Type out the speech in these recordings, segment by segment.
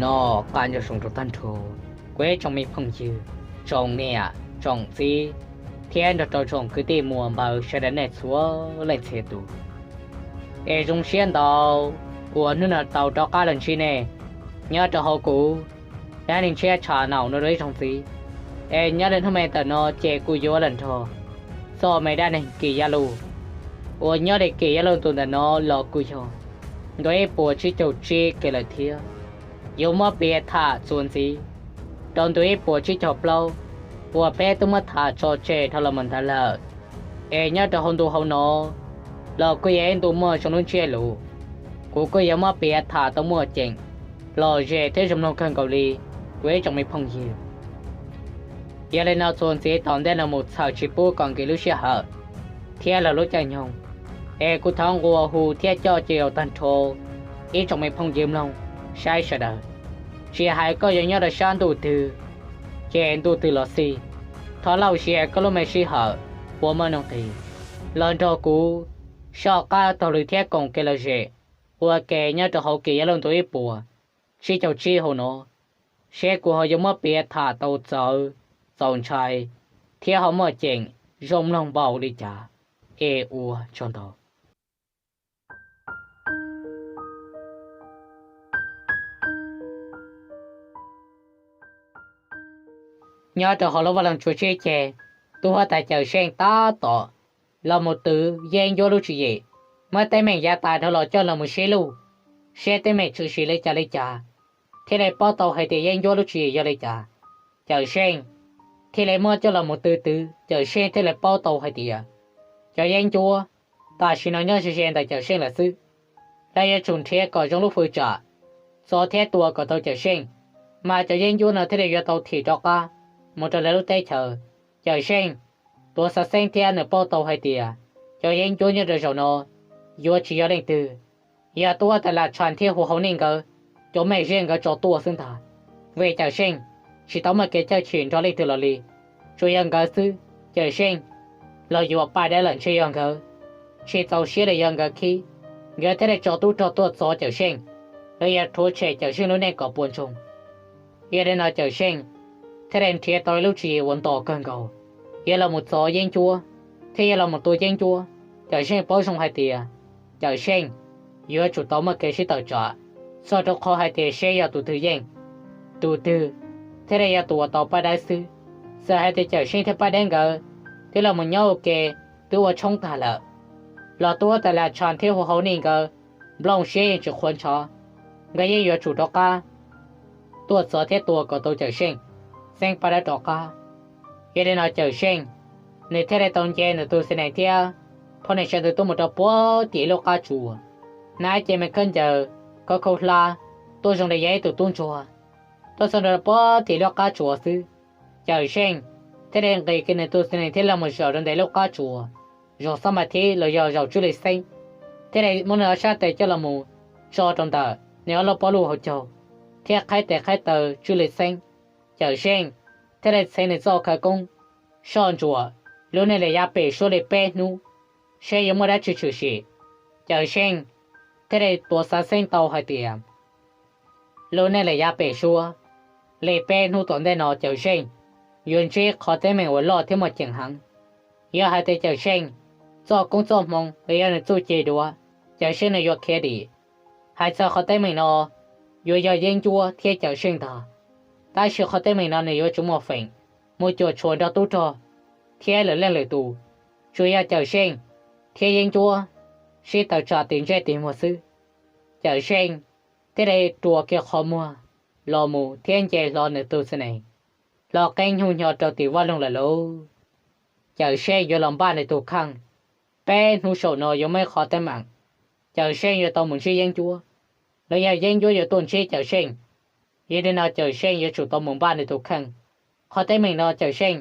No, qab nco zoo rau tag nrho kuv ib tsoom me phooj ywg, tsoom niam tsoom txiv, thiab nrog rau tsoom kwv tij muam npawg sawv daws nej txhua leej txhia tus. Es zoo siab ntau uas hnub no tau rov qab los ntsib nej nyob rau hauv kuv Dab Neeg Tshiab Channel no rau ib zaug ntxiv. Es nyob rau hnub me ntawm no ces kuj yuav los nrog txoj me dab neeg Kim Yaj Luj uas nyob li Kim Yaj Luj ntu ntawm no los kuj yog ntu ib puas tsib caug tsib kiag lawm thiab. Yuav muab piav tham txuas ntxiv rau ntu ib puas tsib caug plaub uas peb twb muab tham tso tseg dhau los mus ntawd lawm. Es nyob rau hauv ntu hauv no los kuj yog ib ntu muaj zoo lub ntsiab lus, kuv kuj yuav muab piav tham tau muaj ceem, lom zem thiab zoo mloog kawg nkaus li kuv ib tsoom me phooj ywg. Yog li no txuas ntxiv tom ntej no mus txhawm tsis pub kom nkim lub sij hawm thiab lawv lub caij nyoog, es kuv thov nqua hu thiab coj cia tag nrho ib tsoom me phooj ywg mloog saib sawv daws. Tsis hais koj yuav nyob rau sab ntuj twg, ces ntuj twg los xij, thov lauj sia koj lub me sij hawm uas muaj nuj nqis los nrog kuv soj qab taug lw thiab koom kev lom zem ua ke nyob rau hauv Kim Yaj Luj ntu ib puas tsib caug tsib hauv no, seb kuv ho yuav muab piav tham tau txawv, txaus ntshai thiab ho muaj ceem zoo mloog npaum li cas. Es ua tsaug ntau. Nyob rau hauv lub vaj loog tsuas tsib ceg, tub huab tais Cawm Seej tab tom los mus twv yeeb ncuab lub tswv yim, muab teeb meem yav tas dhau los coj los mus sib luj, seb teeb meem tshwm sim li cas li cas, thiaj li paub tau hais tias yeeb ncuab lub tswv yim yog li cas. Cawm Seej thiaj li muab coj los mus twv twv, Cawm Seej thiaj li paub tau hais tias cov yeeb ncuab tam sim no nyob ze ze ntawm Cawm Seej lawm xwb. Lawv yuav tsum nrhiav kom zoo lub fwj tsam txov thiab tua kom tau Cawm Seej, mas cov yeeb ncuab no thiaj li yuav tau thim rov qab mus rau lawv lub teb chaws. Cawm Seej tuav xav xeeb thiab nws paub tau hais tias cov yeeb ncuab nyob rau zaum no yuav tsis yog leej twg, yog tub huab tais Lam Tshas thiab Hu Hau Nij nkawd cov mej zeej nkawd tso tuaj xwb ntag. Vim Cawm Seej tsis tau muaj kev cawm chim nrog leej twg los li, tsuas yog nkawd xwb. Cawm Seej los yuav Paj Dawb lawm ntshe yog nkawd tsis txaus siab li yog nkawd khib, nkawd thiaj li tso tub rog tuaj txov Cawm Seej, los yog rhuav tshem Cawm Seej lub neej kom puas ntsoog. Yog li no Cawm Seej thiaj li nrhiav tau ib lub tswv yim uas ntos kawg nkaus, yuav los mus txov yeeb ncuab thiab yuav los mus tua yeeb ncuab. Cawm Seej paub zoo hais tias Cawm Seej yuav tsum tau muaj kev sib tawm tsam, txog rau qhov hais tias seb yog tus twg yeej, tus twg thiaj li yog tus uas tau Paj Dawb xwb. Txawm hais tias Cawm Seej thiab Paj Dawb nkawd twb los mus nyob ua ke, twb ua tshoob tag lawm, los tub huab tais Lam Tshas thiab Hu Hau Nij nkawd nplooj siab yeej tsis qhuav ntshav, nkawd yeej yuav tsum rov qab tuaj txov thiab tua kom tau Cawm Seej, xeeb Paj Dawb rov qab. Yog li no Cawm Seej nws thiaj li tau nce nws tus xi nees thiab phoj nees sawv ntxov tuaj mus rau puag tim lub qab tsuas, hnav cev me khaub ncaws khau khau hlab, tuaj zoo li yog ib tug tub ntsuag, tuaj txog nrog puag tim lub qab tsuas xwb. Cawm Seej thiaj li nqis kiag nws tus xi nees thiab los mus zaum rau ntawm lub qab tsuas, zaum xab mas thib los yog zaum tswb li xeeb, thiaj li muab nws ob sab tes coj los mus tso rau ntawm nws ob lub pob lub hauv caug, thiab qhaib tes qhaib taw tswb li xeeb. Cawm Seej thiaj li txheev nws txoj khawv koob soj ntsuam lub neej li yav pem suab li peb hnub, seb yuav muaj dab tsi tshwm sim. Cawm Seej thiaj li tuav xav xeeb tau hais tias lub neej li yav pem suab li peb hnub tom ntej no Cawm Seej yuav ntsib qhov teeb meem uas loj thiab muaj ceem heev. Yog hais tias Cawm Seej txoj koob txoj hmoov los yog nws txuj ci duav, Cawm Seej nws yuav khiav dim. Hais txog qhov teeb meem no, yuav yog yeeb ncuab thiab Cawm Seej ntag. Tab sis qhov teeb meem no nws yuav tsum muaj feem mus cuam tshuam nrog tub rog thiab lwm leej lwm tus, tsuas yog Cawm Seej thiab yeeb ncuab sib tawm tsam tim ntsej tim muag xwb. Cawm Seej thiaj li rua kiag qhov muag los mus thiab nce hlo nws tus xi nees, hlo qeeb nyuj nyo rau tim vaj loog lawm lauj. Cawm Seej yuav los npaj nws tus kheej. Peb hnub saum no yuav muaj ib qhov teeb meem, Cawm Seej yuav tau mus ntsib yeeb ncuab, los yog yeeb ncuab yuav tuaj ntsib Cawm Seej. Yog li no Cawm Seej yuav tsum tau mus npaj nws tus kheej. Qhov teeb meem no Cawm Seej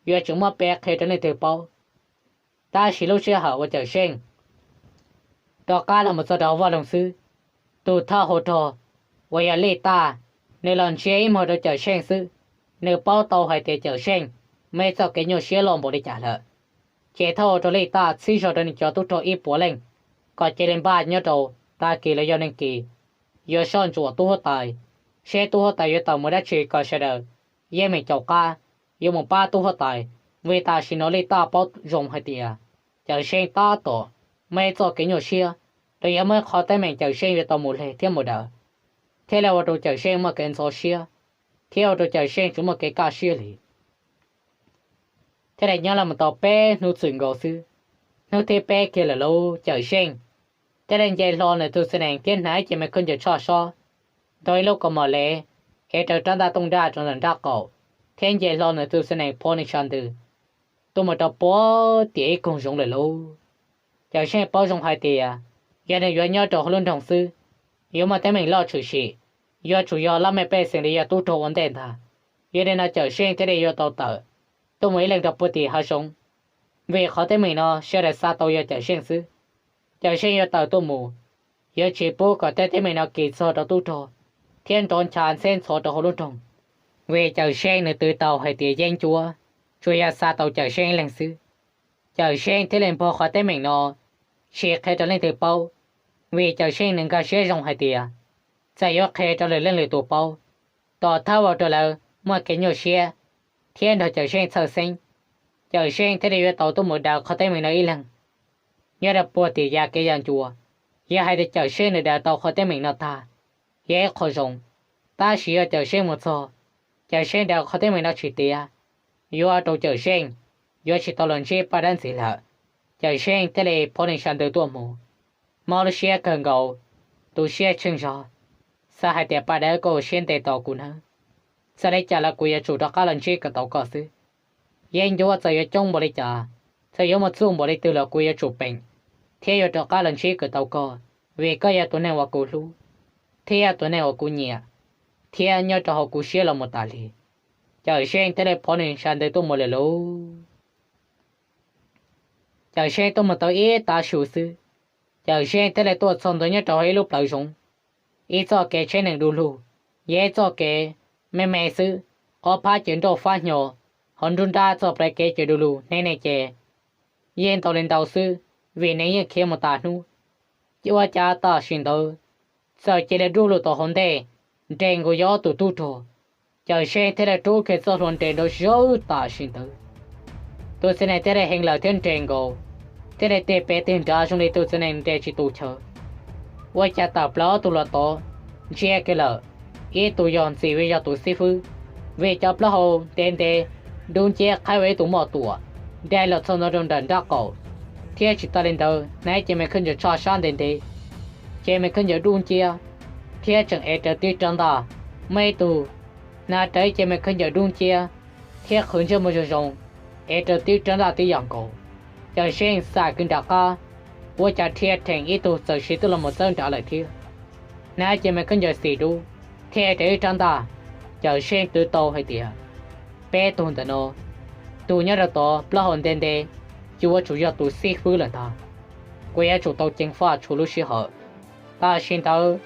yuav tsum muab piav qhia rau leej twg paub. Tab sis lub sij hawm uas Cawm Seej rov qab los mus txog rau vaj loog xwb, tus thawj hau rog uas yog Lij Taj, nws los ntsia ib muag rau Cawm Seej xwb, nws paub tau hais tias Cawm Seej muaj ib txoj kev nyuaj siab loj npaum li cas lawm. Ces thawj hau rog Lij Taj txhib zog rau nws cov tub rog ib puas leej kom cia li npaj nyob rau tag kis los yog neeg kis yuav soj ntsuam tub huab tais seb tub huab tais yuav tawm mus dab tsi kom sawv daws yeej meem caum qab yuav mus pab tub huab tais, vim tam sim no Lij Taj paub zoo hais tias Cawm Seej tab tom muaj ib txoj kev nyuaj siab, los yog muaj ib qhov teeb meem Cawm Seej yuav tau mus hle thiab mus daws, thiaj li ua rau Cawm Seej muaj kev ntxhov siab, thiab ua rau Cawm Seej tsis muaj kev kaj siab li. Thiaj li nyob los mus tau peb hnub txwm nkaus xwb, hnub thib peb kiag lawm lauj, Cawm Seej thiaj li nce hlo nws tus txiv nees thiab hnav ib ce me khaub ncaws tshaj sob, ntaus ib lub kaus mom lev, ev rawv rab ntaj tooj daj rau ntawm nraub qaum, thiab nce hlo nws tus txiv nees phov nees sab ntws tuaj mus rau puag tim ib koog zoov lawm lauj. Cawm Seej paub zoo hais tias yog nws yuav nyob rau hauv lub nroog xwb, yuav muaj teeb meem loj tshwm sim, yuav tsum yog laj mej pej xeem li yog tub rog ua ntej ntag. Yog li no Cawm Seej thiaj li yuav tau tawm tuaj mus ib leeg rau puag tim hav zoov, vim qhov teeb meem no sawv daws xav tau yog Cawm Seej xwb. Cawm Seej yuav tawm tuaj mus, yuav tsis pub kom tej teeb meem no kis txog rau tub rog, thiab nrov ncha ntxheb ntxhov rau hauv lub nroog, vim Cawm Seej nws twv tau hais tias yeeb ncuab tsuas yog xa tau Cawm Seej ib leeg xwb. Cawm Seej thiaj li npog qhov teeb meem no tsis qhia rau leej twg paub, vim Cawm Seej nws nkag siab zoo hais tias txawm yuav qhia rau lwm leej lwm tus paub, tom thawj ua rau lawv muaj kev nyuaj siab thiab nrog Cawm Seej txhawj xeeb. Cawm Seej thiaj li yuav tau tuaj mus daws qhov teeb meem no ib leeg nyob rau puag tim yav kev yog ncua. Yog hais tias Cawm Seej nws daws tau qhov teeb meem no tag, yog ib qho zoo, tab sis yog Cawm Seej mus txog, Cawm Seej daws qhov teeb meem no tsis tiav, yuav ua rau Cawm Seej yuav tsis tau los ntsib Paj Dawb ntxiv lawm. Cawm Seej thiaj li phov nees sab ntws tuaj mus, mob lub siab kawg nkaus, tu siab tsheej zog, xav hais tias Paj Dawb, koj ua siab ntev tos kuv nawb, txawm li cas los kuv yuav tsum rov qab los ntsib kom tau koj xwb. Yeeb ncuab txawm yuav coob npaum li cas, txawm yuav muaj txuj npaum li twg los kuv yuav tsum peem thiab yuav rov qab los ntsib kom tau koj, vim koj yog tus neeg uas kuv hlub, thiab yog tus neeg uas kuv nyiam, thiab nyob rau hauv kuv siab los mus tas li. Cawm Seej thiaj li phov nees sab ntws tuaj mus lawm lauj. Cawm Seej tuaj mus tau ib tav su xwb, Cawm Seej thiaj li tuaj txog ntua nyob rau hauv ib lub plawv zoov. Ib txoj kev tsheb nees du lug, yog ib txoj kev me me xwb, ob phab ces nroj fab hnyo, hauv nruab nrab txoj plawv kev ces du lug, hneb neeg ces yeej ntau li ntau xwb, vim neeg yeej khiav mus tas hnub. Ua cas tam sim ntawd txawm cia li dub lug tom hauv ntej, nres nkaus yog ob tug tub rog. Cawm Seej thiaj li rub kiag txoj hlua nres nrov zawv tam sim ntawd. Tus txiv nees thiaj li heev lawm thiab nres nkaus, thiaj li tig pem tig nrad zoo li tus txiv nees nres tsis tu chaw. Ua cas tawm plaws ob tug los tod, ntsia kiag lawm, ib tug yog ntxim li yog tus xib fwb, vim cov plaub hau ntev ntev dub nciab qhaib ua ib tug moj tuam, dai los txog ntua rau nram nraub qaum, thiab tsis tas li ntawd hnav ib ce me khaub ncaws tshaj sab ntev ntev, ce me khaub ncaws dub nciab, thiab tseem ev rawv tib rab ntaj. Muaj ib tug hnav rawv ib ce me khaub ncaws dub nciab thiab qhwv ntsej muag zoo zoo, ev rawv tib rab ntaj tib yam nkaus. Cawm Seej xam kiag nram qab, ua cas dhia rhees ib tug txawm siv twb los mus txawb nrad lawm thiab, hnav ib ce me khaub ncaws xim dub thiab ev rawv ib rab ntaj. Cawm Seej twv tau hais tias, peb tug ntawm no, tus nyob rau tod plaub hau ntev ntev, yuav tsum yog tus xib fwb lawm ntag. Kuv yuav tsum tau ceev faj tshuav lub sij hawm. Tam sim ntawd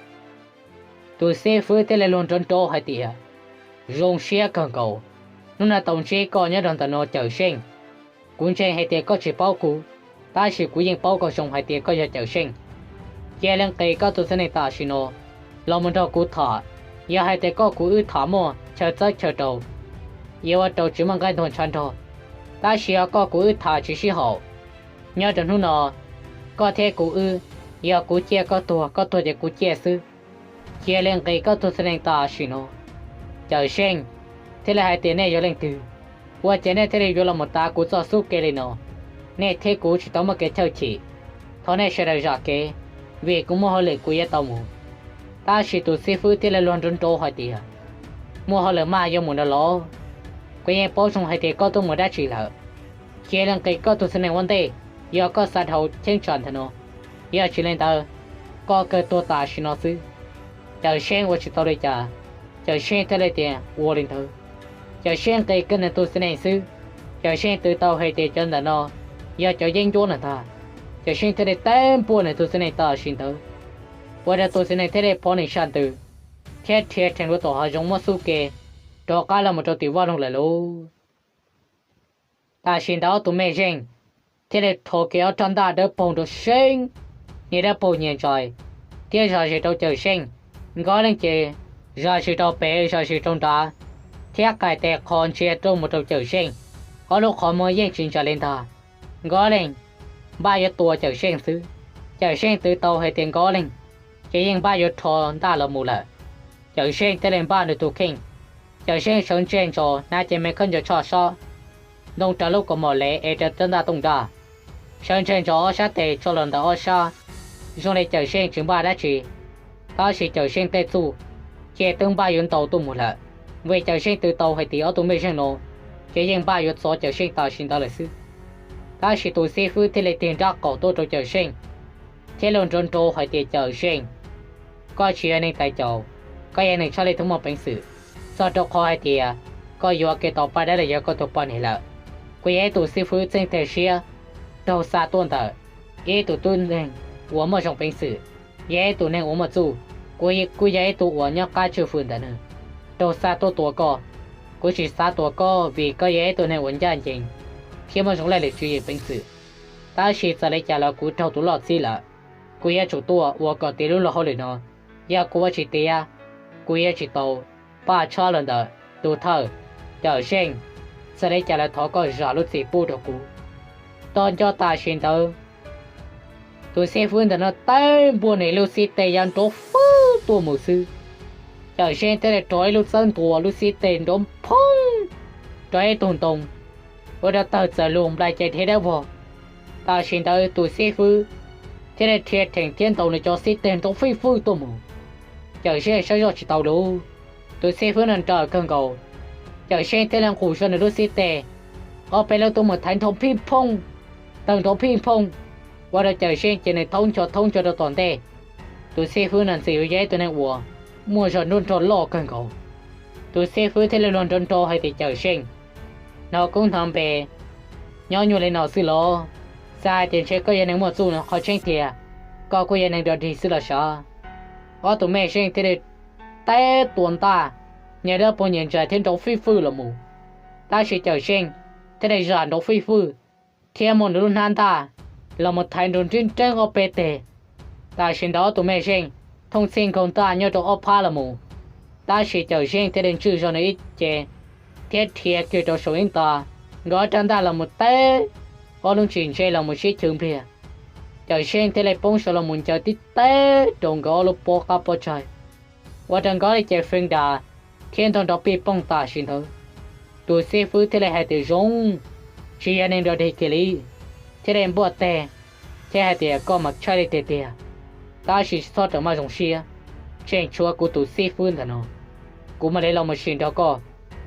tus xib fwb thiaj li luag nrov nrov hais tias, zoo siab kawg nkaus, hnub no tau ntsib koj nyob rau ntawm no Cawm Seej. Kuv ntseeg hais tias koj tsis paub kuv, tab sis kuv yeej paub koj zoo hais tias koj yog Cawm Seej. Cia li nqis koj tus txiv nees tam sim no los mus nrog kuv tham. Yog hais tias koj kuv wb tham muaj chaw txawb chaw rau, yuav ua rau tsis muaj nqaij ntuag ntshav nrog. Tab sis yog koj kuv wb tham tsis sib haum, nyob rau hnub no, koj thiab kuv wb, yog kuv ciaj koj tuag, koj tuag ces kuv ciaj xwb. Cia li nqis koj tus txiv nees tam sim no. Cawm Seej thiaj li hais tias, nej yog leej twg? Ua cas nej thiaj li yuav los mus tav kuv txoj xub kev li no? Nej thiab kuv tsis tau muaj kev chawj chim. Thov nej sawv daws zam kev, vim kuv muaj hauj lwm kuv yuav tau mus. Tab sis tus xib fwb thiaj li luag nrov nrov hais tias, muaj hauj lwm mas yuav mus no los? Kuv yeej paub zoo hais tias koj tuaj mus dab tsi lawm. Cia li nqis koj tus txiv nees ua ntej, yog koj xav dhau cheeb tsam ntawm no, yog tsis li ntawd, koj kawg tuag tam sim no xwb. Cawm Seej ua tsis tau li cas, Cawm Seej thiaj li tias ua li ntawd. Cawm Seej nqis kiag nws tus txiv nees xwb, Cawm Seej twv tau hais tias cov ntawm no yog cov yeeb ncuab lawm ntag. Cawm Seej thiaj li teb npuaj nws tus txiv nees tam sim ntawd, ua rau tus txiv nees thiaj li phov nees sab ntws thiab dhia rhees dua tom hav zoov muab xub ke rov qab los mus rau tim vaj loog lawm lauj. Tam sim ntawd ob tug mej zeej thiaj li rho kiag ob rab ntaj dawb paug nrov seeb, nyias dawb paug nyias ntsais, thiab zam zis rau Cawm Seej. Nkawd leej ces zam sis rau pem zam sis rau nrad, thiab qaim tes qhov ntsia rau mus rau Cawm Seej. Ob lub qhov muag yeej tsis ntsia li ntag. Nkawd leej npaj yuav tua Cawm Seej xwb. Cawm Seej twv tau hais tias nkawd leej ces yeej npaj yuav rho ntaj los mus lawm. Cawm Seej thiaj li npaj nws tus kheej. Cawm Seej sawv ntseg ntsos hnav cev me khaub ncaws tshoj sob, ntoo raws lub kaus mom lev es raws rab ntaj tooj ntaj, sawv ntseg ntsos ob sab tes tso los ntawm ob sab, zoo li Cawm Seej tsis npaj dab tsi. Tab sis Cawm Seej tej txuj ces twb npaj yuav ntaus tuaj mus lawm, vim Cawm Seej twv tau hais tias ob tug mej zeej no ces yeej npaj yuav txov Cawm Seej tam sim ntawd lawm xwb. Tab sis tus xib fwb thiaj li tig nrab qaum tuaj rau Cawm Seej, thiab luag nrov nrov hais tias, Cawm Seej, koj tsis yog neeg tais caus, koj yog neeg tshaj lij thiab muaj peev xwm, txog rau qhov hais tias koj yuav kiag tau poj dab los yog koj tus poj niam lawm. Kuv yog ib tug xib fwb txheej tag siab raug xa tuaj ntawm ib tug tub neeg uas muaj zoo peev xwm, yog ib tug neeg uas muaj txuj. Kuv kuj yog ib tug uas nyob qab tswj fwm ntawm nws, raug xa tuaj tua koj. Kuv tsis xav tua koj vim koj yog ib tug neeg uas ncaj ncees thiab muaj zoo laj lim tswv yim peev xwm. Tab sis txawm li cas los kuv raug tus loj txib lawm. Kuv yuav tsum tuaj ua kom tiav lub luag hauj lwm no. Yog kuv ua tsis tiav, kuv yuav tsis tau paj tshab los ntawm tus thawj Cawm Seej. Txawm li cas los thov koj zam lub txim pub rau kuv. Tau nco tam sim ntawd, tus xib fwb ntawm no tawb npuaj nws lub xib teg ya nrov fwj tuaj mus xwb. Cawm Seej thiaj li rho ib lub txawb ntua lub xib teg nrov phoob rau ib tug ntoo, ua rau tawg txawm lug nplai ces dhia dawb vog. Tam sim ntawd tus xib fwb thiaj li rhia rheem thiab ntaus nws cov xib teg nrov fij fwj tuaj mus. Cawm Seej saib zoj tsis tau lawm, tus xib fwb no nrawm kawg nkaus. Cawm Seej thiaj li nqus zog nws lub xib teg, ob peb lub tub mus thaiv nrov phij phooj, tawg nrov phij phooj, ua rau Cawm Seej ces nws thaub ncho thaub ncho rau tom ntej. Tus xib fwb no ntxim yuav yog ib tug neeg uas muaj zog nruab nrog loj kawg nkaus. Tus xib fwb thiaj li luag nrov nrov hais tias, Cawm Seej, hnov koob hnov npe nyob nyuaj li no xwb los? Xav hais tias ntshe koj yog neeg muaj txuj no qhov tseeb tiag, koj kuj yog neeg dog dig xwb los sav. Ob tug mej zeej thiaj li teb tua ntaj, nyias dawb paug nyias ntsais thiab nrov fij fwj los mus. Tab sis Cawm Seej thiaj li zam nrov fij fwj thiab muab nws lub hnab ntaj los mus thaiv nrov nreeb nreeb ob peb teg. Tam sim ntawd ob tug mej zeej thooj txhij nkaug ntaj nyob rau ob phab los mus. Tab sis Cawm Seej thiaj li ntswj zog nws ib ce thiab rhia kiag rau saum ib nta, nkawd ob rab ntaj los mus teb ob lub ntsis ntse los mus sib chwv npliag. Cawm Seej thiaj li poob saud los mus ncaws tib teb rau nkawd ob lub pob qab pob tsaig, ua rau nkawd li ces feeb das thiab ntog nrov pij poog tam sim ntawd. Tus xib fwb thiaj li hais tias, Zoo, tsis yog neeg dog dig kiag li. Thiaj li npuaj teg thiab hais tias, Koj mas tshaj li tiag tiag, tab sis tsis txhob rawm maj zoo siab, tseem tshuav kuv tus xib fwb ntawm no, kuv mam li los mus sim nrog koj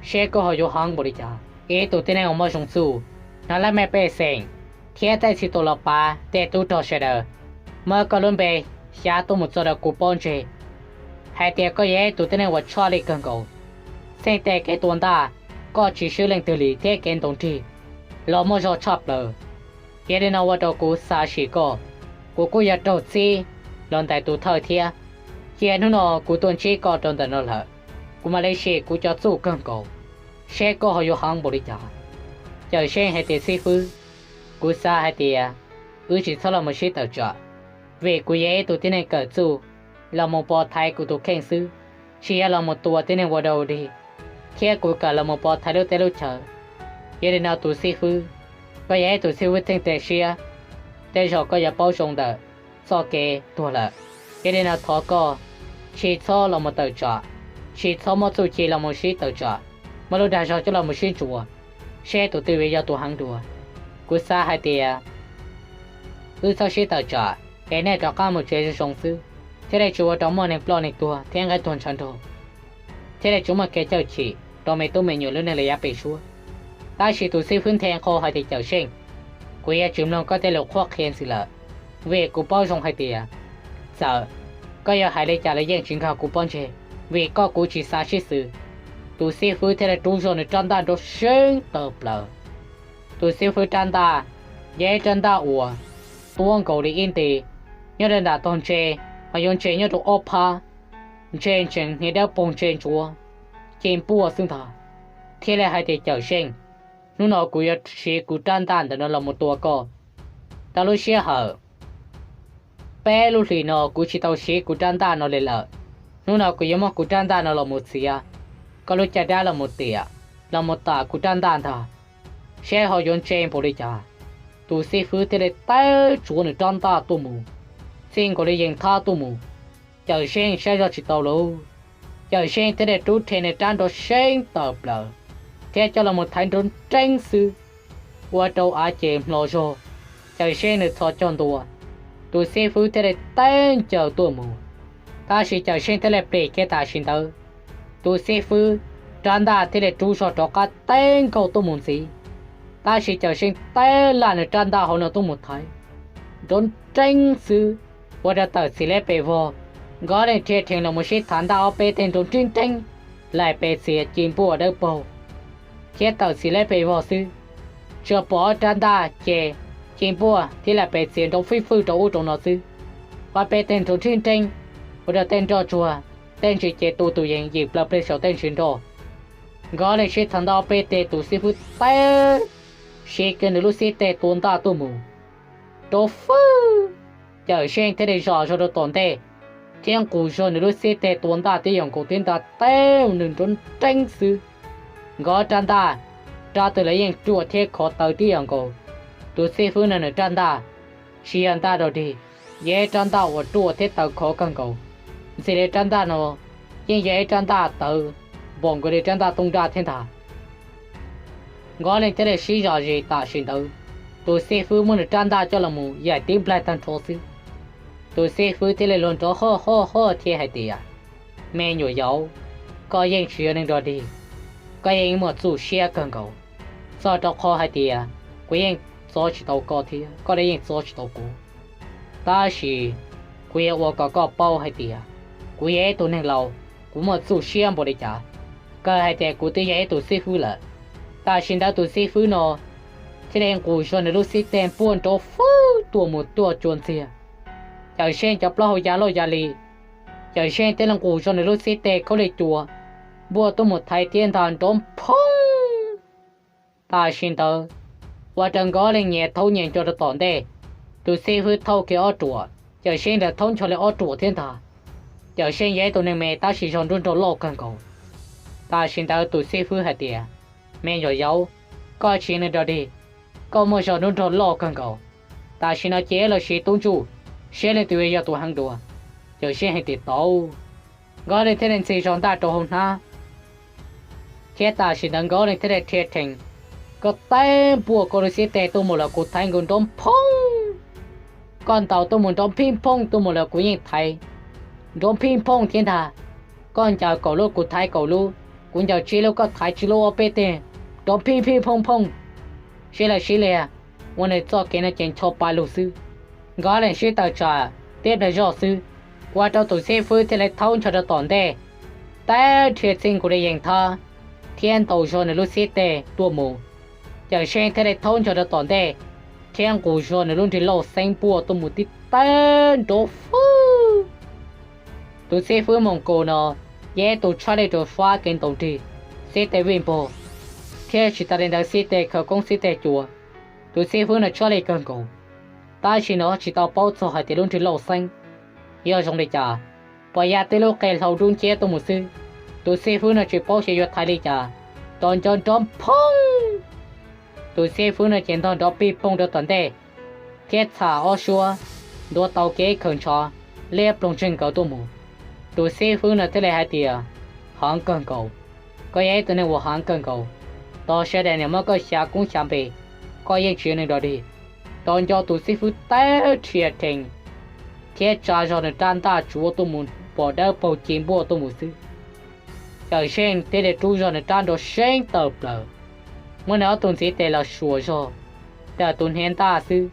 seb koj ho yuav heev npaum li cas. Ib tug tib neeg uas muaj zoo txuj, hnov laj mej pej xeem thiab tej txhia tus los pav tej tub rog sawv daws muab koj lub npe xyav tuaj mus txog rau kuv pob ntseg hais tias koj yog ib tug tib neeg uas tshaj lij kawg nkaus. Txheej tej kev tua ntaj, koj tsis swb leej twg li thiab kev ntaus nrig los muaj zog tshaj plaws. Yog li no ua rau kuv xav sim koj, kuv kuj yog raug txib los ntawm tus thawj thiab. Cia hnub no kuv tuaj ntsib koj rau ntawm no lawm, kuv mam li sim kuv cov txuj kawg nkaus seb koj ho yuav heev npaum li cas. Cawm Seej hais tias, Xib fwb, kuv xav hais tias wb tsis txhob los mus sib tawm tsam, vim kuv yog ib tug tib neeg kawm txuj los mus pov thaiv kuv tus kheej xwb, tsis yog los mus tua tib neeg ua dog dig, thiab kuv kawm los mus pov thaiv lub teb lub chaw. Yog li no tus xib fwb, koj yog ib tug xib fwb txheej tag siab, tej zaum koj yuav paub zoo ntawm txoj kev tuag lawm. Yog li no thov koj tsis txhob los mus tawm tsam, tsis txhob muab txuj ci los mus sib tawm tsam, muab lub dag zog coj los mus sib ntsuas seb tus twg yuav yog tus heev dua. Kuv xav hais tias wb txhob sib tawm tsam es nej rov qab mus tsev zoo zoo xwb, thiaj li tsis ua rau muaj neeg ploj neeg tuag thiab nqaij tuag ntshav nrog, thiaj li tsis muaj kev cawj chim rau me tub me nyuam lub neej li yav pem suab. Tab sis tus xib fwb nthe nqho hais tias, Cawm Seej, kuv yuav tsis mloog koj tej lus qhuab qhia ntxiv lawm, vim kuv paub zoo hais tias txawm koj yuav hais li cas los yeej tsis nkag kuv pob ntseg, vim koj kuv tsis xav sib xws. Tus xib fwb thiaj li rub zog nws rab ntaj nrov seeb tawm plaws. Tus xib fwb rab ntaj yog ib rab ntaj uas tuab nkaus li ib nti, nyob rau nram tog ntse, mas yuav ntse nyob rau ob phab, ntse ntsees hniav dawb paug ntse ntsuav, ci npuaj xwb ntag. Thiaj li hais tias, Cawm Seej, hnub no kuv yuav siv kuv rab ntaj ntawm no los mus tua koj. Tau lub sij hawm peb lub hlis no kuv tsis tau siv kuv rab ntaj no li lawm. Hnub no kuv yuav muab kuv rab ntaj no los mus txiav koj lub caj dab los mus tiam, los mus tam kuv rab ntaj ntag, saib ho yuav ntse npaum li cas. Tus xib fwb thiaj li tawb tsuav nws rab ntaj tuaj mus, txij nkaus li yees thab tuaj mus. Cawm Seej saib zoj tsis tau lauj, Cawm Seej thiaj li rub rhe nws rab nrov seeb tawm plaws thiab coj los mus thaiv nrov nreeb xwb, ua rau av ces hmlo zog. Cawm Seej nws txhos caug ntua, tus xib fwb thiaj li tawb ncaws tuaj mus. Tab sis Cawm Seej thiaj li plis kiag tam sim ntawd, tus xib fwb rab ntaj thiaj li rub zog rov qab tawb nkaus tuaj mus ntxiv. Tab sis Cawm Seej tawb laj nws rab ntaj hauv no tuaj mus thaiv nrov nreeb xwb, ua rau tawm txim leb pes vog. Nkawd leej rhia rhees los mus sib thav ntaj ob peb teg nrov nrib nreeb, laim pes txias ci npuaj dawb paug thiab tawm txim leb pes vog xwb. Tsuas pom ob rab ntaj ces ci npuaj thiab laim pes txias nrov fij fwj rau ub rau no xwb. Ob peb teg nrov nrib nreeb, ua rau tej nroj tsuag, tej ntsis ces tu tus yees yim plaws plig saum tej ntsis nroj. Nkawd leej sib thav ntaj ob peb teg, tus xib fwb tawb siv kiag nws lub xib teg tua ntaj tuaj mus rau fwj. Cawm Seej thiaj li zom zog rau tom ntej thiab nqus zog nws lub xib teg tua ntaj tib yam nkaus thiab ntaj tawb nws nrov nreeb xwb. Nkawd rab ntaj, rab twg los yeej ruaj thiab khov tawv tib yam nkaus. Tus xib fwb no nws rab ntaj tsis yog ntaj dog dig, yog ib rab ntaj uas ruaj thiab tawv khov kawg nkaus. Ntxim li rab ntaj no yeej yog ib rab ntaj tawv npaum nkaus li rab ntaj tooj nraj thiab ntag. Nkawd leej thiaj li sib zom zis tam sim ntawd, tus xib fwb muab nws rab ntaj coj los mus yaim tib nplaig tag nrho xwb. Tus xib fwb thiaj li luag nrov hoj hoj hoj thiab hais tias, me nyuam yaus, koj yeej tsis yog neeg dog dig, koj yeej muaj txuj siab kawg nkaus, txog rau qhov hais tias kuv yeej txov tsis tau koj thiab koj los yeej txov tsis tau kuv. Tab sis kuv yuav ua kom koj paub hais tias kuv yog ib tug neeg laus, kuv muaj txuj siab npaum li cas, kawg hais tias kuv twb yog ib tug xib fwb lawm. Tam sim ntawd tus xib fwb no thiaj li nqus zog nws lub xib teg npuaj nrov fwj tuaj mus tuaj cua ntxiag Cawm Seej cov plaub hau ya loj ya li. Cawm Seej thiaj li nqus zog nws lub xib teg khaub lig cua npuaj tuaj mus thaiv thiab ntag nrov phoob. Tam sim ntawd ua rau nkawd leej nyias thaub nyias nco rau tom ntej. Tus xib fwb thauj kiag ob ruam, Cawm Seej los thauj ncho li ob ruam thiab ntag. Cawm Seej yog ib tug neeg me tab sis zog nruab nrog loj kawg nkaus. Tam sim ntawd tus xib fwb hais tias, me nyuam yaus, koj tsis yog neeg dog dig, koj muaj zog nruab nrog loj kawg nkaus. Tam sim no cia wb los siv tub ntsuj, saib leej twg yog tus heev dua. Cawm Seej hais tias tau. Nkawd leej thiaj li ntxig zog ntaj rau hauv hnab, thiab tam sim ntawd nkawd leej thiaj li rhia rhees, koj tawb npuaj koj lub xib teg tuaj mus los kuv thaiv nkaus nrov phoob, koj ntaus tuaj mus nrov phij phooj tuaj mus los kuv yeej thaiv nrov phij phooj thiab ntag. Koj ncaws kaum lub kuv thaiv kaum lub, kuv ncaws tsib lub koj thaiv tsib lub ob peb teg nrov phij phij phooj phooj. Sib law sib liag, ua nws txoj kev no ces ncho pa lug xwb. Nkawd leej sib tawm tsam tib pliag zoj xwb, ua rau tus xib fwb thiaj li thaub ncho rau tom ntej, tawb rhia txij nkaus li yees thab thiab ntaus zog nws lub xib teg tuaj mus. Cawm Seej thiaj li thaub ncho rau tom ntej thiab nqus zog nws lub nrig lauj xeeb npuaj tuaj mus tib tawb nrov fwj. Tus xib fwb Moos Kaus no yog ib tug tshaj lij rau fab kev ntaus nrig, xib teg vij npog, thiab tsis tas li ntawd xib teg khawv koob xib teg cua. Tus xib fwb no tshaj lij kawg nkaus, tab sis nws tsis tau paub txog hais tias lub nrig lauj xeeb yog zoo li cas, puas ya tib lub qe hlau dub nciab tuaj mus xwb. Tus xib fwb no tsis paub xyov yuav thaiv li cas, tos nco nrov phoob. Tus xib fwb no ces ntog nrov pij poog rau tom ntej thiab txham ob suab, ntuav tau kev khaws ntshav liab ploog ntseeg nkawd tuaj mus. Tus xib fwb no thiaj li hais tias, heev kawg nkaus, koj yog ib tug neeg uas heev kawg nkaus, tos sawv daws niam muab koj xyav koob xyav npe, koj yeej tsis yog neeg dog dig. Tos nco tus xib fwb tawb rhia rhees thiab tsa zog nws rab ntaj tsuav tuaj mus pom dawb paug ci npuaj tuaj mus xwb. Cawm Seej thiaj li rub zog nws rab nrov seeb tawm plaws, muab nws ob tug ntxiv tes los suam zog ntawm tus hniav ntaj xwb,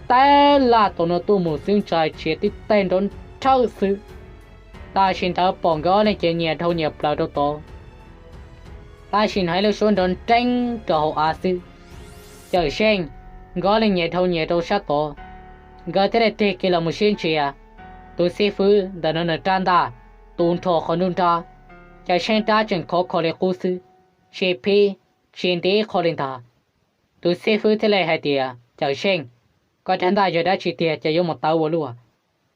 tawb laj tau no tuaj mus xwb ntshai tshiav tib teg nrov nrhawj xwb. Tam sim ntawd pom nkawd ob leeg ces nyias dhau nyias plaws rau tod, tab sis hnov ib lub suab nrov nreeb rau hauv av xwb. Cawm Seej, nkawd ob leeg nyias dhau nyias rau sab tod, nkawd thiaj li tig kiag los mus sib ntsia. Tus xib fwb ntawm no nws rab ntaj tu nrho qhov nruab nrab, Cawm Seej rab tseem khov kho li qub xwb, tsis phib tsis nti ib qho li ntag. Tus xib fwb thiaj li hais tias, Cawm Seej, koj rab ntaj yog dab tsi tiag ces yuav mus tawv ua luaj?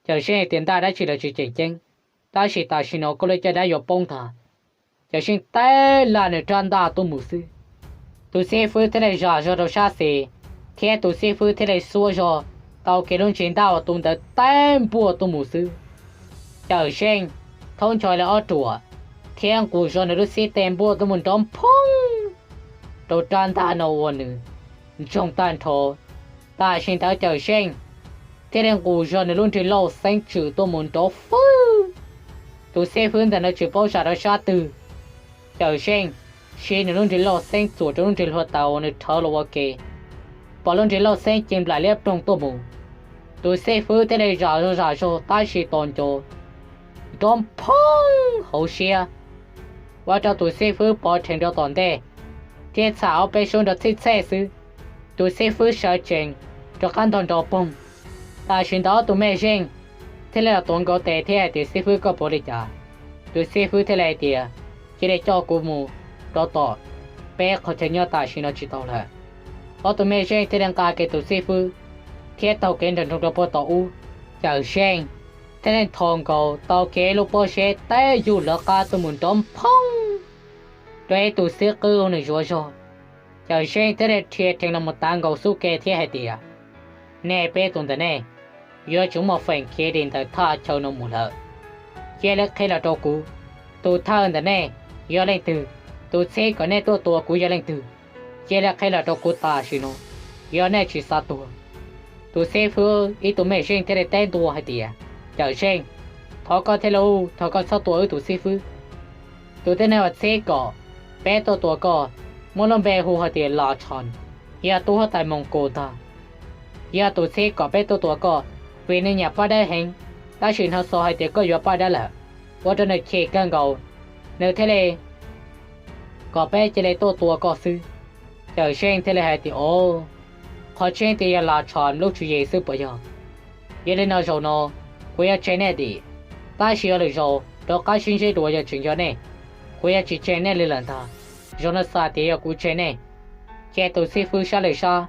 Cawm Seej hais tias, ntaj dab tsi los tsis tseem ceeb, Tab sis tam sim no koj lub caj dab yuav poob ntag. Cawm Seej teb lam nws rab ntaj tuaj mus xwb. Tus xib fwb thiaj li zam zog rau sab xis, thiab tus xib fwb thiaj li xuas zog tau kiag lub ntsis ntaj uas tus ntawd teb npuaj tuaj mus xwb. Cawm Seej thaub ncho li ob ruam, thiab nqus zog nws lub xib teg npuaj tuaj mus nrov phoob rau rab ntaj no ua nws ntsoog tag nrho. Tam sim ntawd Cawm Seej thiaj li nqus zog nws lub nrig lauj xeeb tswm tuaj mus nrov fwb. Tus xib fwb ntawm no tsis paub zam rau sab twg. Cawm Seej siv nws lub nrig lauj xeeb txuas rau lub nrig hluav taws uas nws rhawv los ua ke, pom lub nrig lauj xeeb cev nplaim liab ploog tuaj mus. Tus xib fwb thiaj li zam zog zam zog tab sis tos nco nrov phoob hauv siab, ua rau tus xib fwb pov rhees rau tom ntej, thiab txham ob peb suab nrov txhij txhej xwb. Tus xib fwb sawv tsees rov qab ntog nrov poog. Tam sim ntawd ob tug mej zeej thiaj li los tuav nkaus tes thiab hais tias, Xib fwb, koj puas ua li cas? Tus xib fwb thiaj li hais tias, Cia li coj kuv mus rau tom peb qhov chaw nyob tam sim no tsis tau lawm. Ob tug mej zeej thiaj li nqa kiag tus xib fwb thiab taug kev nram nroog rau puag tom ub. Cawm Seej thiaj li nthos nkaus tau kiag lub pob zeb teb yug lawv qab tuaj mus nrov phoob rau ib tug xib fwb uas nws zuav zog. Cawm Seej thiaj li rhia rhees los mus tav nkaus xub ke thiab hais tias, Nej peb tus ntawm nej yuav tsum muaj feem khiav dim ntawm thaj chaw no mus lawm. Cia li qhia los rau kuv, tus thawj ntawm nej yog leej twg? Tus txhib kom nej tuaj tua kuv yog leej twg? Cia li qhia los rau kuv tam sim no, yog nej tsis xav tuag. Tus xib fwb ib tug mej zeej thiaj li teb ntua hais tias, Cawm Seej, thov koj thiab lauj, thov koj txhob tua wb tus xib fwb. Tus tib neeg uas txhib kom peb tuaj tua koj muaj lub npe hu hais tias Las Tshos, yog tub huab tais Moos Kus ntag. Yog tus txhib kom peb tuaj tua koj vim nws nyiam paj dawb heev, tab sis hnov xov hais tias koj yuav paj dawb lawm, ua rau nws chim kawg nkaus, nws thiaj li kom peb cia li tuaj tua koj xwb. Cawm Seej thiaj li hais tias, Ov, qhov tseeb tias yog Las Tshos lub tswv yim xwb puas yog? Yog li no zaum no kuv yuav tseg nej dim, tab sis yog lwm zaus rov qab sib ntsib dua yog tseem yog nej, kuv yuav tsis tseg nej li lawm ntag. Zaum no xav tias yog kuv tseg nej. Ces tus xib fwb sab lwm sab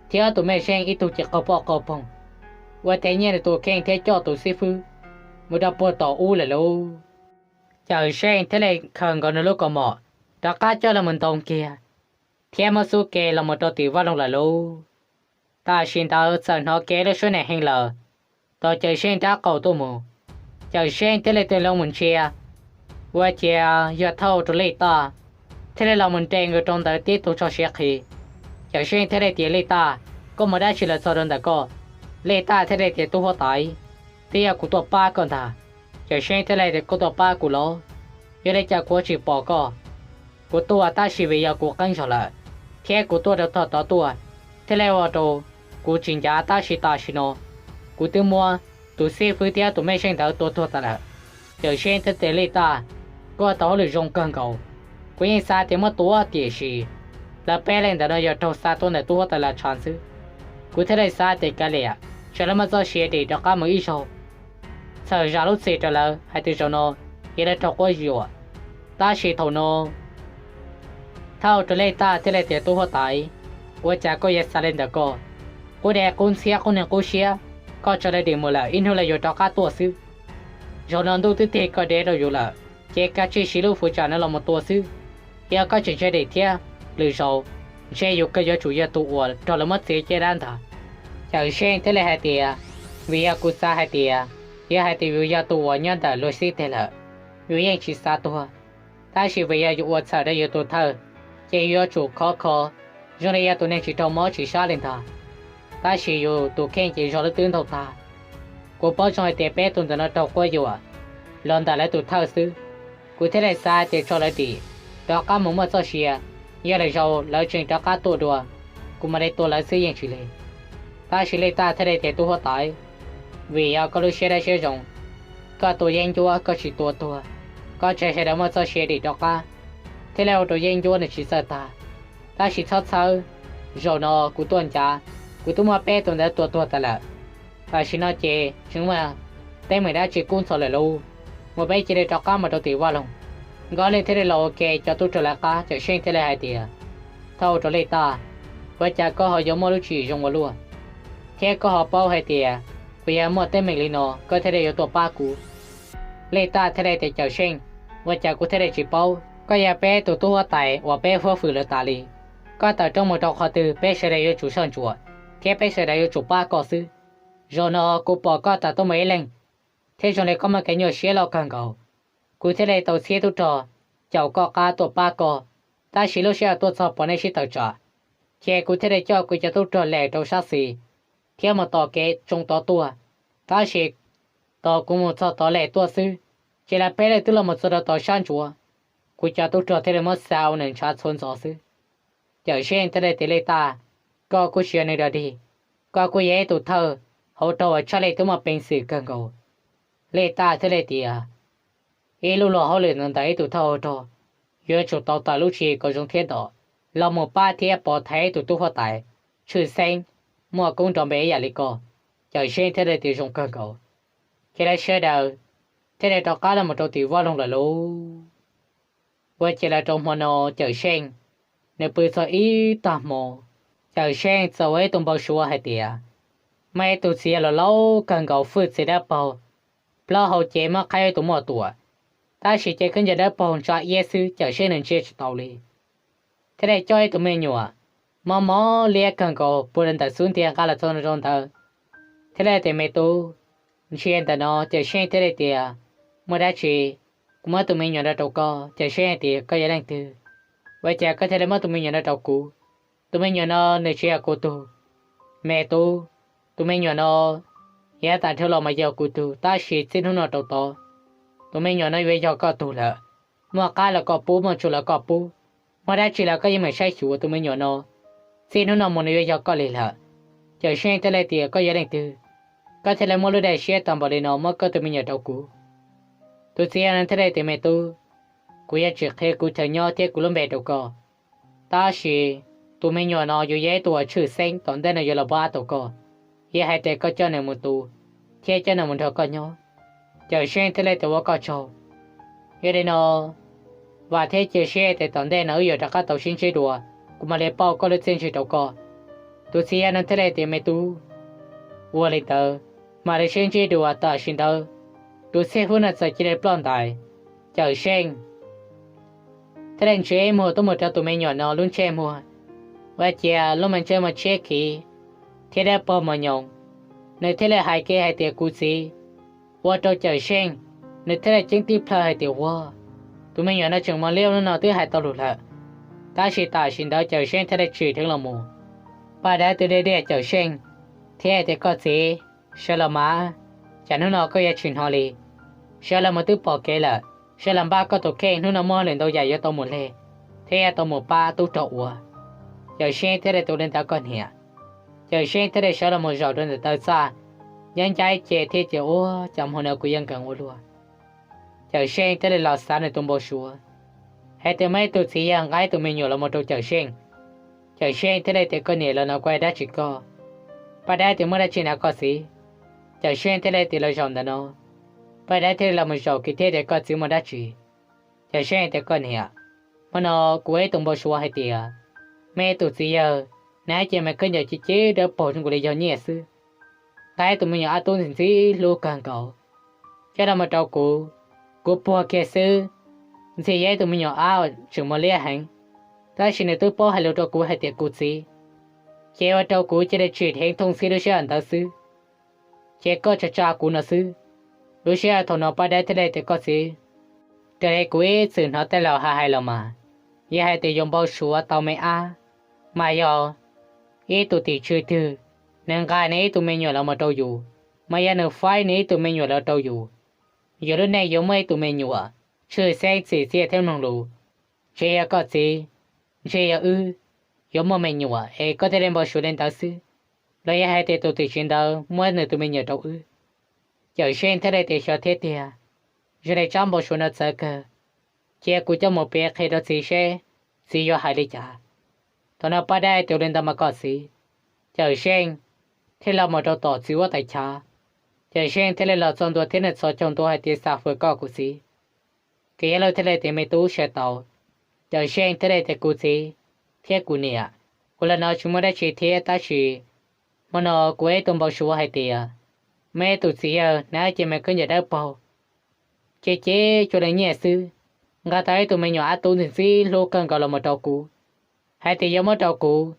thiab ob tus mej zeej ib tug ces qaug poj qaug poog, ua tes nyiaj nws tus kheej thiab coj tus xib fwb mus rau puag tom ub lawm lauj. Cawm Seej thiaj li khaws nkaus nws lub kaus mom rov qab coj los mus ntoo kiag, thiab muab xub ke los mus rau tim vaj loog lawm lauj. Tam sim ntawd txawm hnov kev lub suab nem heev lawm, tom Cawm Seej nrab qaum tuaj mus. Cawm Seej thiaj li tig loo mus ntsia, ua ciav yog thauj rau Lej Taj, thiaj li los mus nres nkaus rau ntawd tib tug tso siav qhi. Cawm Seej thiaj li tias, Lej Taj, koj mus dab tsi los txog rau ntawm koj? Lej Taj thiaj li tias, Tub huab tais, twb yog kuv tuaj pab koj ntag. Cawm Seej thiaj li tias, Koj tuaj pab kuv los? Yog li cas kuv tsis pom koj? Kuv tuaj tab sis vim yog kuv qeeb zog lawm, thiab kuv tuaj rau tog tod tuaj, thiaj li ua rau kuv tsis ncav, tab sis tam sim no kuv twb muab tus xib fwb thiab tus mej zeej ntawd tua tuag tas lawm. Cawm Seej thiaj tias, Lej Taj, koj tau hauj lwm zoo kawg nkaus. Kuv yeej xav tias muab tua tiam sis lawv peb leeg ntawm no yog raug xa tuaj ntawm tub huab tais Las Tshos xwb. Kuv thiaj li xav tias kav liam, tsam lawv muaj txoj sia dim rov qab mus ib zaug, txawm zam lub txim rau lawv hais tias zaum no yog lawv raug quab yuam. Tab sis thaum no thauj rau Lej Taj thiaj li tias, Tub huab tais, ua cas koj yuav xav li ntawm koj? Qub dej qub ntxhiab qub neeg qub siab, koj tso lawv dim mus lawm ib hnub lawv yuav rov qab tuaj xwb. Zaum no ntuj twb tig koj dev rau yus lawm, ces kav tsij siv lub fuv tsam no los mus tua xwb. Yog koj tseem tseg dim thiab, lwm zaus ntshe yus kawg yuav tsum yog tus uas raug lawv muab txiav caj dab ntag. Cawm Seej thiaj li hais tias, Vim yog kuv xav hais tias, yog hais tias yus yog tus uas nyob ntawm luag xib teg lawm, yus yeej tsis xav tuag. Tab sis vim yog yus ua txhawm rau yus tus thawj, ces yus yuav tsum khov kho zoo li yog tus neeg tsis raug mob tsis sab li ntag. Tab sis yus tus kheej ces zog lub twb ntaug tag. Kuv paub zoo hais tias peb tus ntawm no raug quab yuam los ntawm lawv tus thawj xwb, kuv thiaj li xav tias tso lawv dim rov qab mus muaj txoj sia. Yog lwm zaus lawv tseem rov qab tuaj dua, kuv mam li tua lawv xwb yeej tsis lig. Tab sis Lej Taj thiaj li tias, Tub huab tais, vim yog koj lub siab dawb siab zoo, koj tua yeeb ncuab koj tsis tua tuag, koj tseg sawv daws muaj txoj sia dim rov qab, thiaj li ua rau yeeb ncuab nws tsis txawj tag. Tab sis txhob txhawb, zaum no kuv tuaj ncav, kuv twb muab peb tus ntawd tua tuag tas lawm. Tam sim no ces tsis muaj teeb meem dab tsi kub ntxhov lawm lauj. Mus peb cia li rov qab mus rau tim vaj loog. Nkauj Lwj thiaj li los ua ke cov tub rog lawv qab, Cawm Seej thiaj li hais tias, Thauj rau Lej Taj, ua cas koj ho yuav muaj lub tswv yim zoo ua luaj, thiab koj ho paub hais tias kuv yog muaj teeb meem li no koj thiaj li yuav tuaj pab kuv? Lej Taj thiaj li tias, Cawm Seej, ua cas kuv thiaj li tsis paub? Koj yog peb tus tub huab tais uas peb huab hwm lawm tas li. Koj tawm rooj mus rau qhov twg peb sawv daws yuav tsum soj ntsuam, thiab peb sawv daws yuav tsum pab koj xwb. Zaum no kuv pom koj tawm tuaj mus ib leeg, thiab zoo li koj muaj kev nyuaj siab loj kawg nkaus. Kuv thiaj li tau txhiab tub rog caum koj qab tuaj pab koj, tab sis lub sij hawm tuaj txog pom nej sib tawm tsam, ces kuv thiaj li coj kuv cov tub rog lem rau sab xis thiab mus tom kev tsoo tod tuaj. Tab sis tos kuv mus txog tod lem tuaj xwb, ces lawv peb leeg twb los mus txog rau tom sab ntsuav, kuv cov tub rog thiaj li muab xa ua nws ntshav txhua ntxov xwb. Cawm Seej thiaj li tias, Lej Taj, koj kuj tsis yog neeg dog dig, koj kuj yog ib tug thawj hauv rog uas tshaj lij thiab muaj peev xwm kawg nkaus. Lej Taj thiaj li tias, Ib lub luag hauj lwm ntawm ib tug thawj hauv rog yuav tsum tau tawm lub tswv yim kom zoo thiab nto los mus pab thiab pov thaiv ib tug tub huab tais tshwj xeeb muaj koob nrov npe ib yam li koj. Cawm Seej thiaj li tias, Zoo kawg nkaus. Ces lawv sawv daws thiaj li rov qab los mus rau tim vaj loog lawm lauj. Ua ces lawv rau hmo no Cawm Seej nws pw txog ib tag hmo, Cawm Seej txawm ua ib tug npau suav hais tias muaj ib tug txiv yawg laus laus kawg nkaus hwj txiv dawb paug, plaub hau ces muab qhaib ua ib tug muaj tuam, tab sis cev khaub ncaws dawb paug ntsa iab xwb Cawm Seej nws ntsia tsis taus li. Thiaj li coj ib tug me nyuam mob mob liab kawg nkaus puag ntawm xub ntiag nqa los txog rau ntawd, thiaj li tias, Me tub, ntsia ntawm no. Cawm Seej thiaj li tias, Muaj dab tsi? Kuv muab tus me nyuam no rau koj. Cawm Seej hais tias, Koj yog leej twg? Ua cas koj thiaj li muab tus me nyuam no rau kuv? Tus me nyuam no nws tsis yog kuv tug, me tub. Tus me nyuam no yav tas dhau los mas yog kuv tug, tab sis txij hnub no rau tod, tus me nyuam no yuav yog koj tug lawm. Muaj qab los koj pub, muaj tsuj los koj pub, muaj dab tsi los koj yeej meem saib xyuas tus me nyuam no. Txij hnub no mus nws yuav yog koj li lawm. Cawm Seej thiaj li tias, Koj yog leej twg, koj thiaj li muaj lub dej siab tag npaum li no muab koj tus me nyuam rau kuv? Tus txiv yawg no thiaj li tias, Me tub, kuv yuav tsis qhia kuv chaw nyob thiab kuv lub npe rau koj, tab sis tus me nyuam no yuav yog ib tug uas tshwj xeeb tom ntej no yuav los pab tau koj, yog hais tias koj coj nws mus tu thiab coj nws mus nrog koj nyob. Cawm Seej thiaj li tias, Ua koj tsaug. Yog li no, vam thiab cia siab tias tom ntej no wb yuav rov qab tau sib ntsib dua, kuv mam li pauj koj lub txiaj ntsig rau koj. Tus txiv yawg no thiaj li tias, Me tub, ua li ntawd, mam li sib ntsib dua. Tam sim ntawd tus xib hwb no txawm cia li ploj ntais. Cawm Seej thiaj li ntsia ib muag tuaj mus rau tus me nyuam no lub ntsej muag, ua ciav lub me ntsej muag tshiab khiv thiab dawb paug mos nyoos. Nws thiaj li hais kiag hais tias, Kuv txiv. Ua rau Cawm Seej nws thiaj li ceeb tib plhaw hais tias, Ua, tus me nyuam no tseem mos liab ua luaj no twb hais tau lus lawm. Tab sis tam sim ntawd Cawm Seej thiaj li tsim dheev los mus. Paj Dawb twb diaj diaj Cawm Seej thiab hais tias, Koj txiv, sawv los mas, cas hnub no koj yuav tsis hnov li? Sawv los mus twb pom kev lawm, sawv los npaj koj tus kheej, hnub no muaj hauj lwm ntau yam yuav tau mus leg thiab yuav tau mus pab tub rog ua. Cawm Seej thiaj li tias, Ua li ntawd koj niam. Cawm Seej thiaj li sawv los mus zaum rau ntawm taw txaj, nyob ncaj ib ce thiab tias, Ua cas hmo no kuv yeej nkees ua luaj. Cawm Seej thiaj li los xav nws tus npau suav hais tias muaj ib tug txiv yawg nqa ib tug me nyuam los mus rau Cawm Seej. Cawm Seej thiaj li tias, Koj niam, los no kuv hais dab tsi koj? Paj Dawb tias, Muaj dab tsi na koj txiv? Cawm Seej thiaj li tias, Los zaum ntawm no. Paj Dawb thiaj li los mus zaum kiag thiab tias, Koj txiv, muaj dab tsi? Cawm Seej tias, Koj niam, hmo no kuv ua ib tug npau suav hais tias muaj ib tug txiv yawg, nws ib ce me khaub ncaws ci ci dawb paug zoo nkaus li yog nyiaj xwb, nqa ib tug me nyuam ab tub ntxim ntxim hlub kawg nkaus coj los mus rau kuv. Kuv puag kiag xwb, ntxim yog ib tug me nyuam ab tseem mos liab heev, tab sis nws twb paub hais lus rau kuv hais tias kuv txiv, ces ua rau kuv cia li tsim dheev thooj txhib lub sij hawm ntawd xwb. Ces koj tsa tsa kuv no xwb. Lub sij hawm thaum no Paj Dawb thiaj li tias, Koj txiv, raws li kuv ib txwm hnov tej laus hais hais los mas, yog hais tias yuav npau suav tau me ab, mas yog ib tug tim tswv twg, nws nqa nws ib tug me nyuam los mus rau yus, mas yog nws faib nws ib tug me nyuam los rau yus, yus lub neej yuav muaj ib tug me nyuam tshwj xeeb txim txiaj thiab mloog lus. Ntshe yog koj txiv, ntshe yog wb yuav muaj me nyuam es koj thiaj li npau suav li ntawd xwb, los yog hais tias tus tim tswv ntawd muab nws tus me nyuam rau wb. Cawm Seej thiaj li tias, Xyov thiab tiag. Zoo li tsab npau suav no txawv kawg, cia kuv coj mus piav qhia rau txiv seb txiv yuav hais li cas. Thaum no Paj Dawb tias, Ua li ntawd mas koj txiv. Cawm Seej thiaj li los mus rau tom txiv huab tais chav. Cawm Seej thiaj li los txog ntua thiab nws txhos caug ntua hais tias, Xav fwm koj kuv txiv. Kiv Yaj Lauj thiaj li tias, Me tub sawv tau. Cawm Seej thiaj li tias, Kuv txiv thiab kuv niam, ua li no tsis muaj dab tsi thiab, tab sis hmo no kuv ua ib tug npau suav hais tias muaj ib tug txiv yawg hnav ib ce me khaub ncaws dawb paug Ces ces cuag li nyiaj xwb, nqa tau ib tug me nyuam ab tub ntxim ntxim hlub kawg nkaus los mus rau kuv, hais tias yuav muab rau kuv.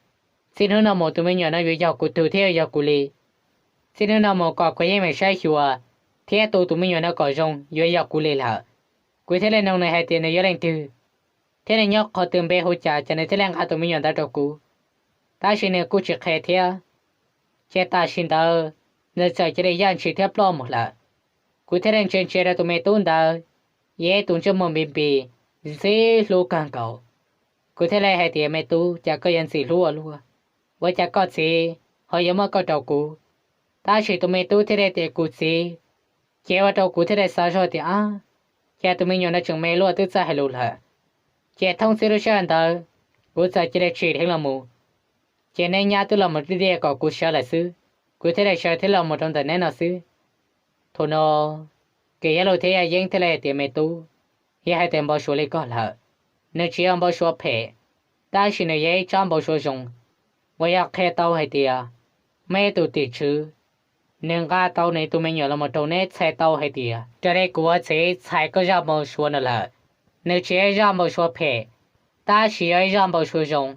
Txij hnub no mus tus me nyuam no yuav yog kuv tug thiab yuav yog kuv li. Txij hnub no mus kom kuv yeej meem saib xyuas thiab tu tus me nyuam no kom zoo yuav yog kuv li lawm. Kuv thiaj li nug nws hais tias nws yog leej twg, thiab nws nyob qhov twg, npe hu cas, ces nws thiaj li nqa tus me nyuam ntawd rau kuv. Tab sis nws kuj tsis qhia thiab. Ces tam sim ntawd nws txawm cia li yaj ntshis thiab ploj mus lawm. Kuv thiaj li ntsia ntsia rau tus me tub ntawd, yog ib tus ntsej muag npis npis, ntxim hlub kawg nkaus. Kuv thiaj li hais tias, me tub, cas koj yuav ntxim hlub ua luaj? Ua cas koj txiv ho yuav muab koj rau kuv? Tab sis tus me tub thiaj li tias, kuv txiv. Ces ua rau kuv thiaj li xav zog tias, ab, cas tus me nyuam no tseem me luaj twb txawj hais lus lawm. Ces thoob txij lub sij hawm ntawd kuv txawm cia li tsim dheev los mus. Ces neb nyab twb los mus diaj diaj kom kuv sawv lawm xwb, kuv thiaj li sawv thiab los mus rau ntawm neb no xwb. Thaum no Kiv Yaj Luj thiab Yaj Yeeb thiaj li hais tias, me tub, yog hais tias npau suav li koj lawm, nws tsis yog npau suav phem, tab sis nws yog ib tsab npau suav zoo, uas yog qhia tau hais tias muaj ib tus tim tswv, nws nqa tau nws tus me nyuam los mus rau neb txhais tau hais tias raws li kuv ua txiv txhais koj zaj npau suav no lawm, nws tsis yog ib zaj npau suav phem, tab sis yog ib zaj npau suav zoo.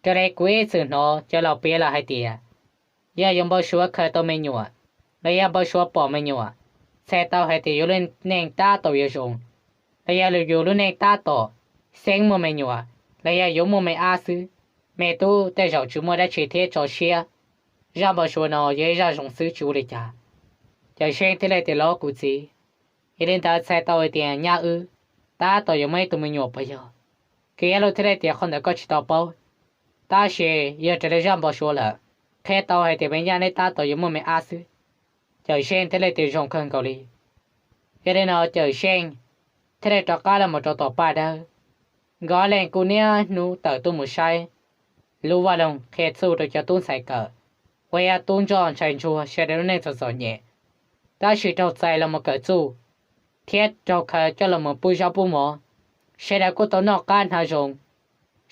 Raws li kuv ib txwm hnov cov laus piav lawm hais tias yog yus npau suav khaws tau me nyuam, los yog npau suav pom me nyuam, txhais tau hais tias yus lub neej tab tom yuav zoo, los yog yus lub neej tab tom xeeb muaj me nyuam, los yog yuav muaj me ab xwb. Me tub, tej zaum tsis muaj dab tsi thiab tso siab, zaj npau suav no yog ib zaj zoo xwb tsis ua li cas. Cawm Seej thiaj li tias, los kuv txiv, yog li ntawd txhais tau hais tias nyab wb tab tom yuav muaj ib tug me nyuam puas yog? Kiv Yaj Luj thiaj li tias, qhov ntawd koj tsis tau paub, tab sis yog raws li zaj npau suav lawm, qhia tau hais tias me nyab neb tab tom yuav muaj me ab xwb. Cawm Seej thiaj li tias, zoo kawg nkaus li. Yog li no Cawm Seej thiaj li rov qab los mus rau tom Paj Dawb. Nkawd ob leeg kuj niaj hnub tawm tuaj mus saib lub vaj loog qhia txuj rau cov tub ntxhais kawm, uas yog tub ntsoj ntshai ntsuag sawv daws lub neej txom txom nyem, tab sis raug txais los mus kawm txuj thiab raug khaws coj los mus pub zaub pub mov, sawv daws kuj tau noj qab hnav zoo,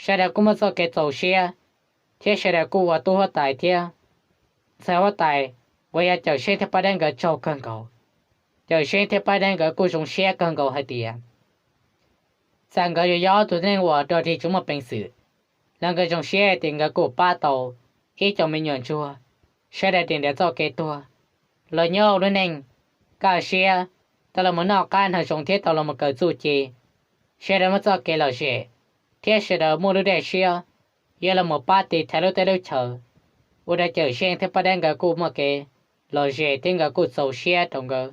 sawv daws kuj muaj txoj kev txaus siab, thiab sawv daws kuj ua tub huab tais thiab ntxhais huab tais, uas yog Cawm Seej thiab Paj Dawb nkawd tsaug kawg nkaus. Cawm Seej thiab Paj Dawb nkawd kuj zoo siab kawg nkaus hais tias txawm nkawd yuav yog ob tug neeg uas dog dig tsis muaj peev xwm, los nkawd zoo siab hais tias nkawd kuj pab tau ib co me nyuam ntsuag sawv daws dim ntawm txoj kev tuag los nyob hauv lub neej kaj siab, tau los mus noj qab hnav zoo thiab tau los mus kawm txuj ci, sawv daws muaj txoj kev lom zem, thiab sawv daws muaj lub dej siab yuav los mus pab tiv thaiv lub teb lub chaw. Ua rau Cawm Seej thiab Paj Dawb nkawd kuj muaj kev lom zem thiab nkawd kuj txaus siab rau nkawd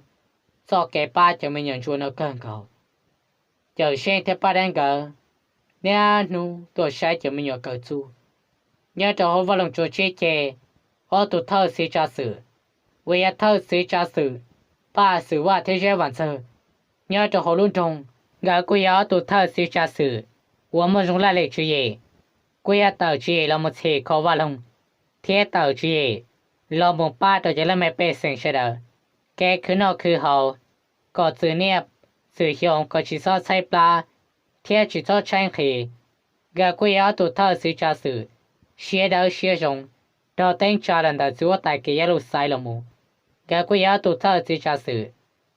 txoj kev pab cov me nyuam ntsuag no kawg nkaus. Cawm Seej thiab Paj Dawb nkawd niaj hnub tuaj saib cov me nyuam kawm txuj. Nyob rau hauv vaj loog tsuas tsib ceg, ob tug thawj txiv tsav xwm, uas yog thawj txiv tsav xwm Paj Xwm Vaj thiab Zeb Vam Ntxawg, nyob rau hauv lub nroog, nkawd kuj yog ob tug thawj txiv tsav xwm uas muaj zoo laj lim tswv yim, kuj yog tawm tswv yim los mus txhim kho vaj loog, thiab tawm tswv yim los mus pab rau cov laj mej pej xeem sawv daws kev khwv noj khwv haus, kom txwm niaj txwm xyoo kom tsis txhob tshaib plab thiab tsis txhob tshaib nqhis. Nkawd kuj yog ob tug thawj txiv tsav xwm siab dawb siab zoo, raug teeb tsa los ntawm txiv huab tais Kiv Yaj Luj xaiv los mus. Nkawd kuj yog ob tug thawj txiv tsav xwm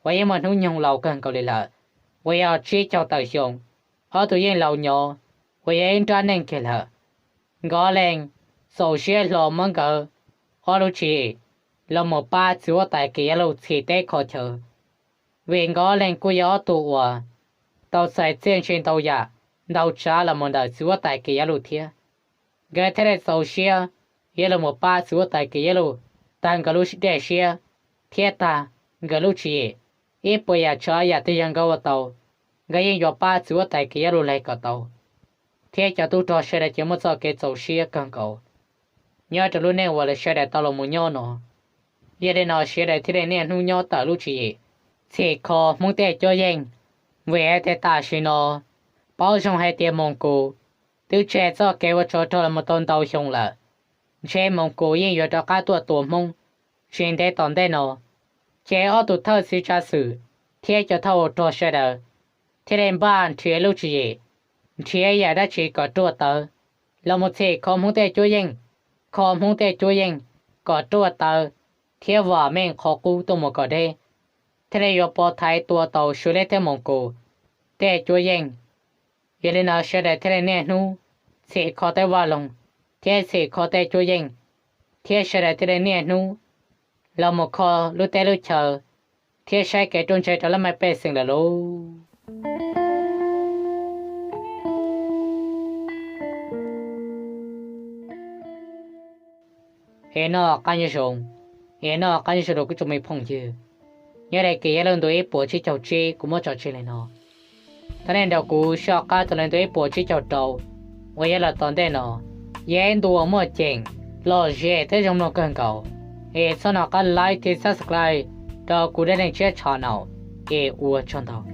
uas yeej muaj hnub nyoog laus kawg nkaus li lawm, uas yog tsib caug tawm xyoo. Ob tug yeej laus nyob, uas yog ib nrab neej kiag lawm. Nkawd ob leeg txaus siab hlo muab nkawd ob lub tswv yim los mus pab txiv huab tais Kiv Yaj Luj txhim teb kho chaw, vim nkawd ob leeg kuj yog ob tug uas tau txais txiaj ntsig ntau yam ntau tsav los mus ntawm txiv huab tais Kiv Yaj Luj thiab. Nkawd thiaj li txaus siab yuav los mus pab txiv huab tais Kiv Yaj Luj tag nkawd lub dej siab thiab tag nkawd lub tswv yim. Ib puas yam tsav yam twg yog nkawd ua tau, nkawd yeej yuav pab txiv huab tais Kiv Yaj Luj li kom tau. Thiab cov tub rog sawv daws ces muaj txoj kev txaus siab kawg nkaus nyob rau lub neej uas lawv sawv daws tau los mus nyob no. Yog li no sawv daws thiaj li niaj hnub nyob tawm lub tswv yim txhim kho Hmoob tej cuab yeej, vim hais tias tam sim no paub zoo hais tias Moos Kus twb tseg txoj kev ua tsov rog los mus tau ntau xyoo lawm. Ntshe Moos Kus yeej yuav rov qab tuaj tua Hmoob tsis ntev tom ntej no. Ces ob tug thawj txiv tsav xwm thiab cov thawj ua rog sawv daws thiaj li npaj nrhiav lub tswv yim, nrhiav yam dab tsi kom ruaj tawv, los mus txhim kho Hmoob tej cuab yeej, kho Hmoob tej cuab yeej kom ruaj tawv thiab vam meej qhov qub tuaj mus kom deb. thiaj li yuav pov thaiv tua tau Suav liab thiab Moos Kus tej cuab yeej. Yog li no sawv daws thiaj li niaj hnub txhim kho tej vaj loog thiab txhim kho tej cuab yeej, thiab sawv daws thiaj li niaj hnub los mus kho lub teb lub chaw thiab saib kev ruaj ntseg rau lub mej pej xeem lawm lauj. Es noj qab nyob zoo, es noj qab nyob zoo rau kuv tsoom me phooj ywg. Nyob li kev yav laj ntu ib puas tsib caug tsib kuv muab tso tseg li no. Thov nej nrog kuv soj qab rau laj ntu ib puas tsib caug rau uas yav los tom ntej no, yog ib ntu uas muaj ceem, lom zem thiab zoo mloog kawg nkaus. Es txhob nco qab like thiab subscribe rau kuv dab neeg tshiab channel. Es ua tsaug ntau.